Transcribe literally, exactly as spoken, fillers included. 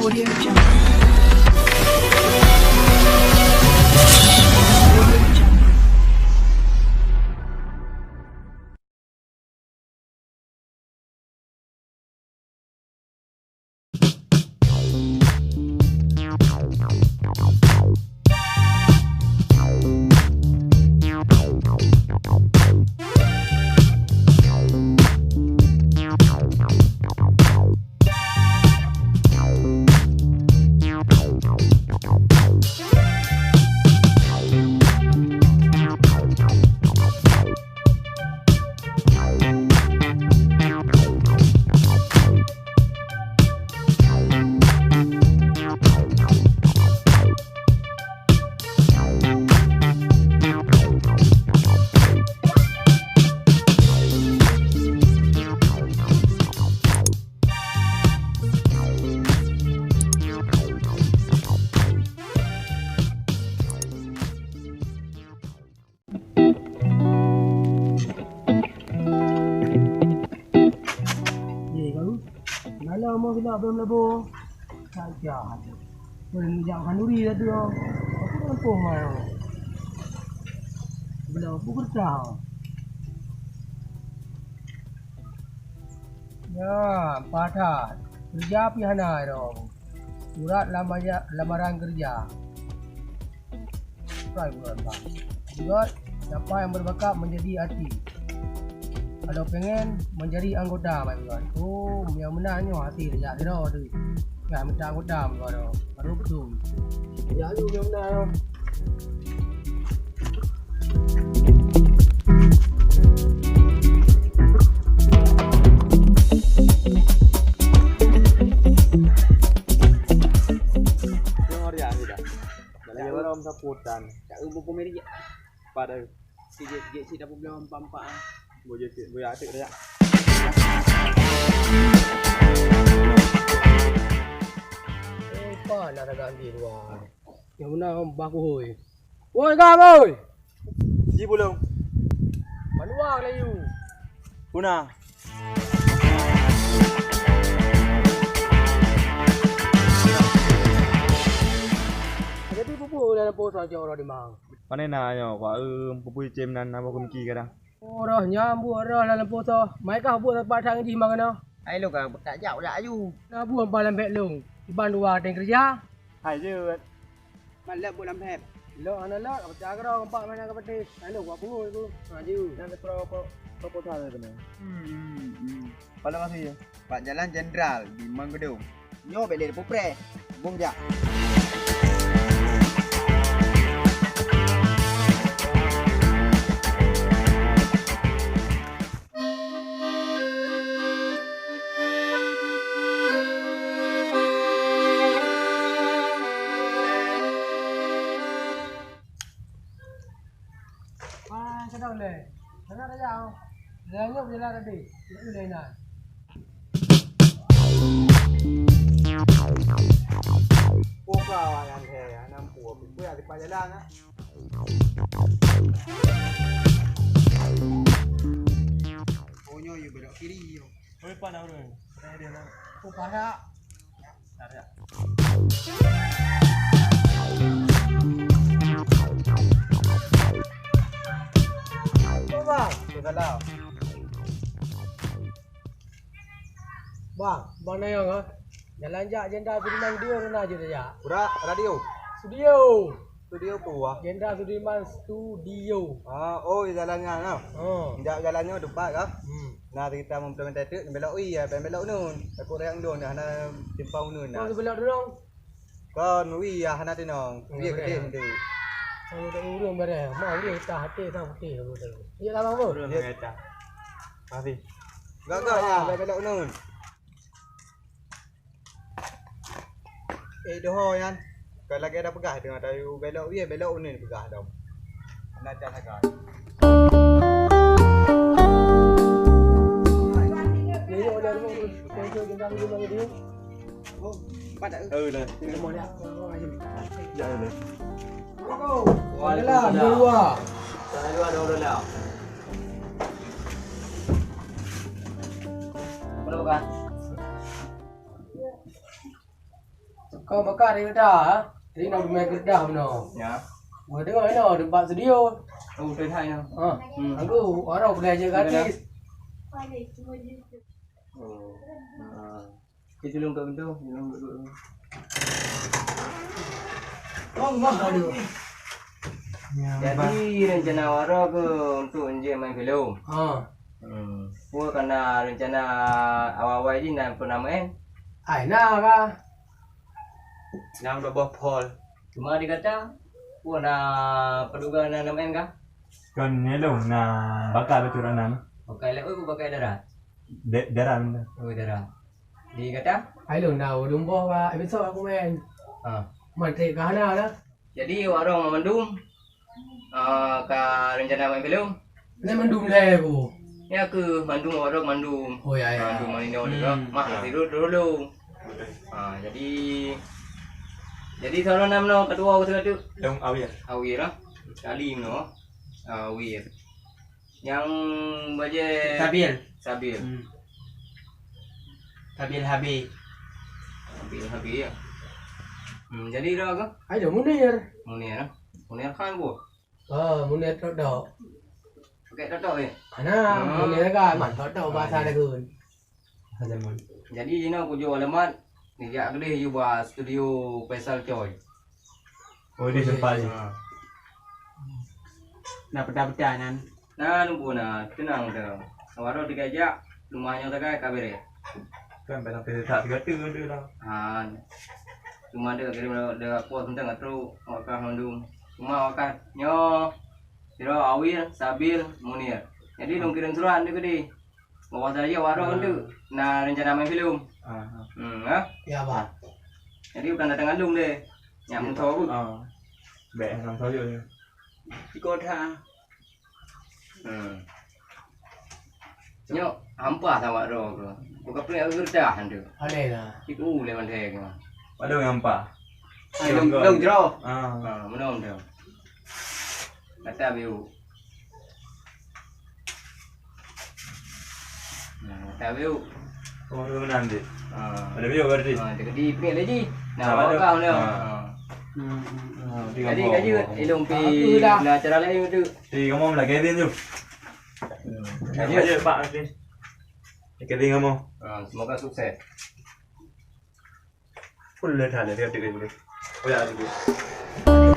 Audio Jungle. Ye, kalu. Mana mau kena belum lebo? Saja. Boleh jak kanduri dah tu. Aku dah lempung mai. Belum aku kerja. Ya, padat. Kerja pih hana dah. Surat lamaya-, lamaran kerja. Subscribe buat bang. Juga siapa yang berbakat menjadi artis. Kalau pengen menjadi anggota, mai buat. Oh, yang benar nyoh hati dia sidroe tu. Dah minta anggota mai buat. Baru betul. Ya, lu yang benar. Yang orang ni dah. Balik orang saputan. Tak umur pun meri. Pada. Sikit-sikit cit dapur belah empat-empat ah. Bojo cit, bojo atuk dah. Lupa nak dagang di luar. Yang mana bah kuhoi. Woi, gang, oi! Ji pulang. Manuang layu. Guna. Jadi, bubuk dalam poso aja orang di mang. Pane na nyoe, Pak, em, pupui cem nan, haba kumiki kadang. Oh, roh nyang buet roh lam lampôh soe. Mai kah buet teumpat that jih mangkeunoe. Hai lôn ka tak jak, jak aju. Na buet bak lam bèk lôn. Iban dua teng keureuja. Hai jeuet. Malap buet lam bèk. Lôn hana lôn, ka pecah keudroe, empat mah na ka peudeh. Hai lôn, buat pungo tu. Ha, jeuet. Nyang keudroe pro-, proposal tu kena. Hmm, hmm, hmm. Pada masa ya? Bak jalan Jenderal di Meugedong. Nyoe bèk lé peupreh. Bông jak. Ah, sedang lé. Sana dah jauh. Dah nyok je lah tadi. Nak ulai nak. Buka awak yang he, anam pua. Buka di jalan ah. Oh, nyoe you belok kiri yo. Oi, pan urang. Saya dia nak. Oh, parak. Parak. Bang. Salah. Bang, bang Nayong ah. Jalan jak Jenderal Sudirman dua rona je jak. Pura radio. Studio. Studio apa wah? Jenderal Sudirman Studio. Ah, oh, jalan nyan ah. Oh. Jak jalan nyoe tepat kah? Hmm. Nah, kita meumplementasi belok ui ya, belok nun. Takut rayang nun dah na simpang nun dah. Oh, belok nun. Kon ui ya hana tinong. Ui gede tu. Kalau tak urung bareh, mau urung tak hati tak putih aku tu. Ya lah bang. Urung kata. Masih. Gak gak ya, belok nun. Eh, doho nyan. Ka lagèe dah peugah teungoh tayu belok, ye, belok uneun peugah dong. Hana cah sagai. Oh, empat dah. Oh, dah. Ya, dah. Waalaikumsalam. Dua. Salah dua, dua dolar. Berapa kan? Oh, bakar dia dah. Jadi nak main kedah benar. Ya. Gua dengar ina tempat studio. Oh, betul hai nah. Ha. Hmm. Aku orang boleh aja gratis. Oh. Ha. Kita tolong kat pintu, tolong duduk. Oh, mah ada. Ya, jadi rencana awak ke untuk enjin main filem. Ha. Hmm. Pun karena rencana awal-awal ni nak pernah main. Ai na ka. Nam dua boh pol. Cuma di kata, pun na peduga na nam en kah? Kan nyelong na bakal betul anam. Pakai lewat ke pakai darat? De, darat benda. Oh, darat. Di kata? Ai lôn na ureueng boh ka episod aku main. Ha. Mantri ka hana dah. Jadi, awak mandum ah, ka rencana main filem? Ni mandum lé aku. Ya ke mandum orang mandum. Oh ya ya. Mandum main dulu. Hmm. Mah tidur dulu. Ah, jadi jadi salah nama nama ketua ke satu? Long Awir. Awir ah. Kali no. Awir. Yang baje Sabil. Sabil. Hmm. Sabil Habib. Sabil Habib ya. Hmm, jadi dah ke? Ayo Munir. Munir. Munir Khan bu. Oh, Munir Tok Tok. Pakai Tok Tok ya? Ana, hmm. Munir kan man Tok Tok bahasa Dagun. Zaman. Jadi jinoe kujo alamat, nijak keudeh yue ba studio Faisal Choi. Oh, dia sempat je. Ha. Nah, peta-peta nan. Nah, lumpu nah, tenang tu. Awak tiga jak, rumah nyoe tagai ka beres. Kan barang kereta tiga tu ada lah. Ha. Cuma ada kirim ada pos tentang tu, awak mandum. Cuma awak nyoe Sira Awir, Sabil, Munir. Jadi lôn kirim surat tu ke di. Bahwa saya awak tu na rencana main filem. Ah. Hmm, ha? Ya, bah. Jadi bukan datang ngandung deh. Nyak muka aku. Ah. Baik, nang saya ni. Di kota. Hmm. Nyoe hampa sama roh ke. Bukan pria gerdah tu. Ada lah. Itu le mandai ke. Ada yang hampa. Hai dong dong jero. Ah. Ha, menang tu. Kata biu. Nah, kata biu. Oh, tu menang dia. Ha. Ada biu berarti. Ha, jadi pria lagi. Nah, awak kau ni. Ha. Hmm. Jadi kaji ilung pi na cara lain tu. Di kamu lagi dia tu. Ayo, ayo, Pak, okey. Okey, kamu. Ha, semoga sukses. Pun dah dah dah dah dah. Oh ya, dah.